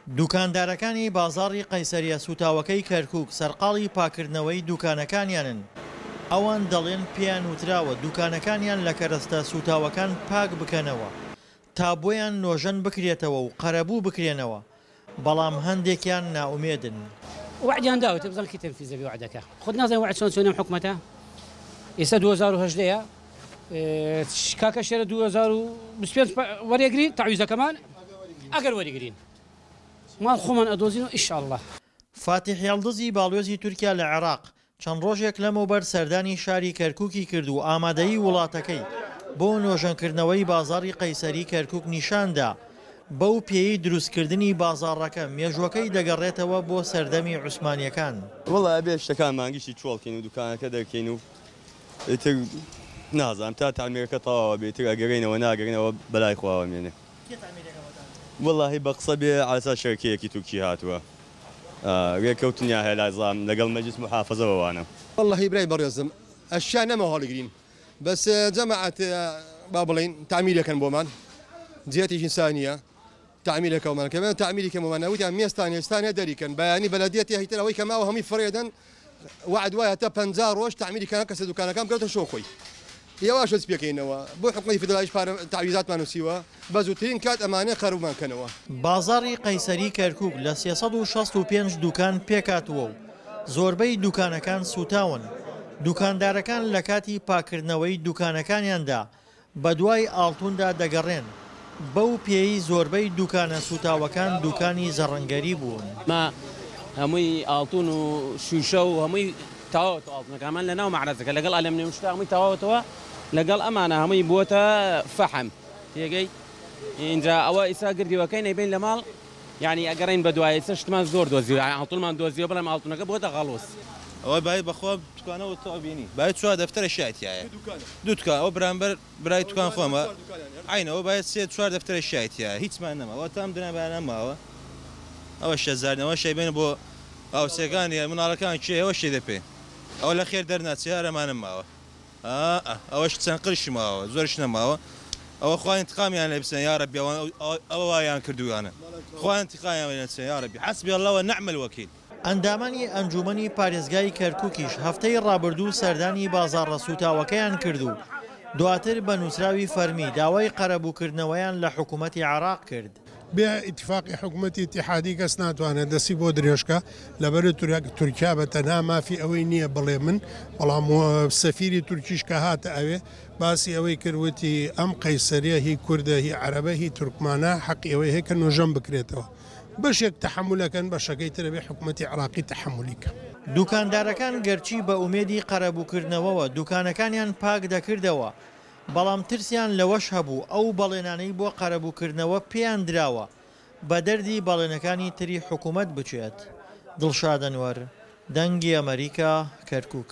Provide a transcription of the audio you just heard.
دوکاندارەکانی بازاڕی قەیسەرییە سووتاوەکەی کەرکووک سەرقاڵی پاککردنەوەی دوکانەکانیانن، ئەوان دەڵێن پێیان وتراوە دوکانەکانیان لە کەرەستە سووتاوەکان پاک بکەنەوە تا بۆیان نۆژەن بکرێتەوە و قەرەبوو بکرێنەوە، بەڵام هەندێکیان نائومێدن. وەعدیان داوەتێ بزان کەی تەنفیز دەبێ وەعدەکە خۆت نازانی وەعد چۆن چۆنە ئەم حکومەتە ئێستا 2018 ە کاکە شێرە 2025 وەرێگرین تەعویزەکەمان ئەگەر وەریگرین ماڵ خۆمان ئەدۆزینەوە ئیشاڵڵا. فاتیح یەڵدزی باڵیۆزی تورکیا لە عێراق چەند ڕۆژێک لەمەوبەر سەردانی شاری کەرکوکی کرد و ئامادەیی وڵاتەکەی بۆ نۆژەنکردنەوەی بازاڕی قەیسەری کەرکوک نیشاندا، بەو پێیەی دروستکردنی بازاڕەکە مێژووەکەی دەگەڕێتەوە بۆ سەردەمی عوسمانییەکان. وەڵا ئەبێ شتەکانمان گشتی چۆڵ کەین و دوکانەکە دەرکەین و ئیتر نازانم تا تەعمیرەکە تەواو ئەبێ ئیتر ئەگەرێینەوە ناگەرێینەوە بەلای خواوە مێنێ. کێ تەعمیرەکە بۆتان دەکات؟ وەڵاهی بە قسە بێ عەلەساس شەرکەیەکی تورکی هاتووە. رێکەوتنیان هەیە لازم لەگەڵ مەجلیس موحافەزە وەوانە. وەڵاهی برای بەڕێزم ئەشیا نەماوە هەڵیگرین بەس جەماعەت با بڵێین تەعمیرەکەن بۆمان جیهەتێکی ئینسانیە تەعمیرەکەمان کە تەعمیری کەن بۆمان وتیان مێستان هێستان هەیە دەریکەن بەیانی بەلەدیە تێ هیتر ئەوەی کە ماوە هەمووی فڕێدەن وەعد وایە تا 50 ڕۆژ تەعمیری کەن کەسە دوکانەکان بکەوتە شۆ خۆی یەواش دەست پێکەینەوە بۆ حکومەتی فیدرالیش پارە تەعویزاتمان نووسیوە بە زووترین کات ئەمانە قەرەبوومان کەنەوە. بازاڕی قەیسەری کەرکوک لە 365 دوکان پێکهاتووە و زۆربەی دوکانەکان سووتاون، دوکاندارەکان لەکاتی پاککردنەوەی دوکانەکانیاندا بەدوای ئاڵتوندا دەگەڕێن، بەو پێیەی زۆربەی دوکانە سوتاوەکان دوکانی زەڕەنگەری بوون. ئەمە هەمووی ئاڵتون و شوشە و هەمووی تەواوەتەوە ئاڵتونەکانمان لەناو مەعرەزەکە لەگەڵ ئەلەمنیۆم شتە هەمووی تەواوەتەوە لەگەڵ ئەمانە هەمووی بووەتە فەحم تێگەی ئینجا ئەوە ئیسا گردیوەکەی نەیبەین لە ماڵ یانی ئەگەڕێین بەدوای ئیستا شتمان زۆر دۆزیوە یانی ئاڵتونمان دۆزیوە بەڵام ئاڵتونەکە بۆتە غەڵوز. ئەوە بای بەخوا دوکانەوە تۆ ئەبینی بای چوار دەفتەرە شای تیایە دوو دوکان ئەوە برامبەر برای دوکان خۆمە عەین ئەوە بای سێ چوار دەفتەرە شای تیایە هیچمان نەما ئەوە تام دنا بایان ماوە ئەوە شەزارنەوە شای بێنە بۆ هاوسێکانی مناڵەکان کێ ئەوە شێ دەپێ ئەوە لە خێر دەرناچێ هەرەمانم ماوە. ئا ئەوەش چەند قرشی ماوە زۆرش نەماوە ئەوە خوا انتقامیان لێ بسێنێ یارەبی ئەوان ئەوە وایان کردویانە خوا انتقامیان لێ بسێنێ یارەبی حسبی اللە و نعم الوکیل. ئەندامانی ئەنجوومەنی پارێزگای کەرکووکیش هەفتەی ڕابردوو سەردانی بازاڕە سووتاوەکەیان کرد و دواتر بە نووسراوی فەرمی داوای قەرەبووکردنەوەیان لە حکوومەتی عێراق کرد. بێ ئیتفاقی حکومەتی ئیتیحادی کەس ناتوانێت دەستی بۆ درێژکا، لەبەر تورکیا بە تەنها مافی ئەوەی نییە بڵێ من، بەڵام سەفیری تورکیش کە هاتە ئەوێ باسی ئەوەی کرد وتی ئەم قەیسەریە هی کوردە هی عەرەبە هی تورکمانە حەقی ئەوەی هەیە کە نۆژەن بکرێتەوە. بەشێک تەحەمول ئەکەن بەشەکەی تر ئەبێ حکومەتی عێراقی تەحەمولی کە. دوکاندارەکان گەرچی بە ئومێدی قەرەبووکردنەوەوە دوکانەکانیان پاک دەکردەوە، بەڵام ترسیان لەوەش هەبوو ئەو بەڵێنانەی بۆ قەرەبووکردنەوە پێیان دراوە بە دەردی بەڵێنەکانی تری حکومەت بچێت. دڵشاد ئەنوەر، دەنگی ئەمەریکا، کەرکوک.